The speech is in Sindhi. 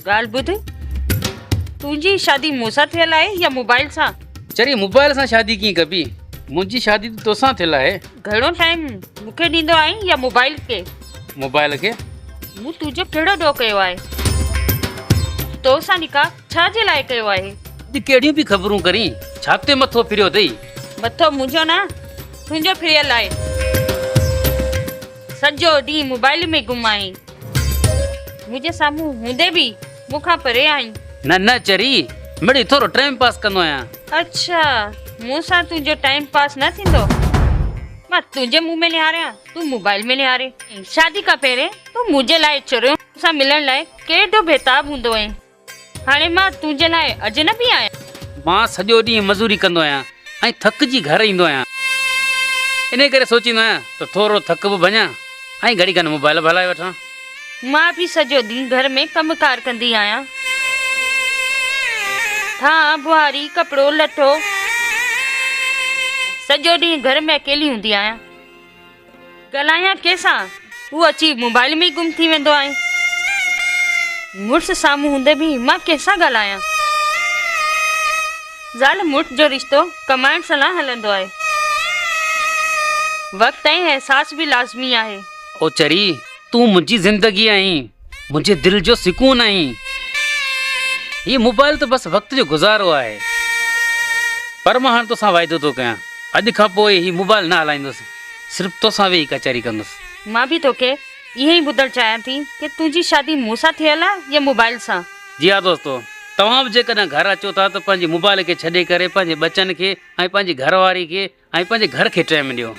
ڳالهه ٻڌ، تنهنجي شادي مون سان ٿيل آهي يا موبائل سان؟ چري موبائل سان شادي ڪيئن ڪبي؟ منهنجي شادي ته توسان ٿيل آهي. گهڻو ٽائيم مون کي ڏيندو آهين يا موبائل کي؟ موبائل کي. مون تنهنجو ڪهڙو ڏوهه ڪيو آهي؟ تو سان نڪاح ڇا جي لاء ڪيو آهي؟ اڄ ڪهڙيون پئي خبرون ڪرين؟ ڇا تي مٿو ڦريو اٿئي؟ مٿو منهنجو نه تنهنجو ڦريل آهي. سڄو ڏينهن موبائل ۾ گم آهين. منهنجي سامهون هوندي به مون کان پري آهين. نه نه چري، مڙئي ٿورو ٽائيم پاس ڪندو آهيان. اڇا، مون سان تنهنجو ٽائيم پاس نه ٿيندو. مان تنهنجي منهن ۾ نهاريان، تون موبائل ۾ نهارين. شادي کان پهرين تون منهنجي لاء چريو مون سان ملڻ لاء ڪيڏو بيتاب هوندو هئين. هاڻي مان تنهنجي لاء اجنبي آهيان. مان سڄو ڏينهن مزوري ڪندو آهيان ۽ ٿڪجي گهر ايندو آهيان. انهيء ڪري سوچيندو آهيان ته ٿورو ٿڪ به ڀڃان ۽ گهڙي کن موبائل به هلائي وٺان. مان به سڄو ڏينهن گهر ۾ ڪم ڪار ڪندي آهيان. ٿانء، ٻهاري، ڪپڙو، لٽو. سڄو ڏينهن گهر ۾ اڪيلي هوندي آهيان. ڳالهايان ڪنهن سان؟ هو اچي موبائل ۾ ئي گم ٿي ويندو آهي. مڙس سامهون هوندي به مان ڪنهن سان ڳالهايان؟ زال مڙس جو رشتو ڪمائڻ سان نه هلندو آهي. وقت ۽ احساس به لازمي آهي. او چري، تون منهنجي زندگي آهين، منهنجي دل جو سڪون آهين. هي موبائل ته بس وقت جو گذارو آهي. پر مان هاڻ توسان واعدو ٿو ڪيان، اڄ کان پوء هي موبائل نه هلائيندس. صرف توسان ويهي ڪچهري ڪندس. مان به توکي اهو ئي ٻڌڻ چاهيان ٿي ڪي تنهنجي شادي مون سان ٿيل آ يا موبائل سان؟ جي ها دوستو توهان به جيڪڏهن گهر اچو ٿا ته پنهنجي موبائل کي ڇڏي ڪري پنهنجي ٻچن کي ۽ پنهنجي گهر واري کي ۽ پنهنجي گهر کي ٽيم ڏيو.